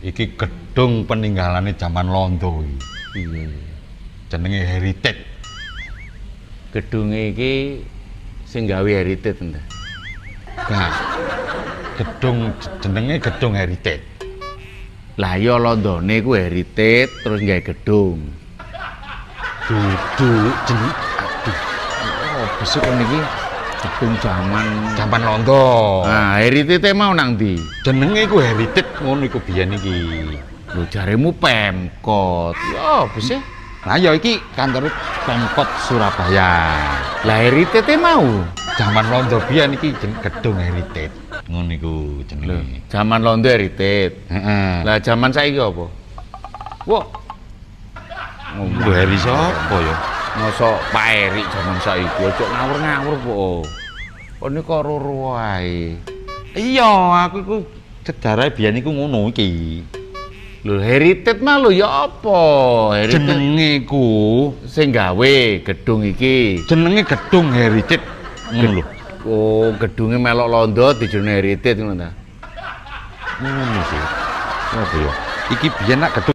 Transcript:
Iki gedung peninggalane jaman Londo iki. Piye? Jenenge Heritage. Gedunge iki sing gawe Heritage entah. Gak. Gedung jenenge gedung Heritage. Lah iya Londone ku Heritage terus gawe gedung. Duduk jeneng aduh, Apa sih kon iki? Gedung jaman jaman Londo. Nah, Heritage mau nang ndi? Jenenge iku Heritage ngono iku biyen iki. Lho jaremu Pemkot. Ya apa sih? Lah ya iki kantore Pemkot Surabaya. Lah Heritage mau. Jaman Londo biyen iki gedung Heritage. Ngono iku Lho, jenenge. jaman Londo Heritage. Heeh. Lah jaman saiki apa? Wah, lho Heri sapa ya? Mosok Pak Erik jaman saiki aja ngawur-ngawur po. Kon iki kok roro wae. Iya, aku iku sejarah biyen iku ngono iki. Lho Heritage mah lho ya apa? Heritage Jenenge iku, sing gawe gedung iki. jenenge gedung Heritage. Ngono lho. Oh, gedunge melok Londo dijenenge Heritage ngono ta. Ngono sih. Apa ya? Iki biyen nak gedung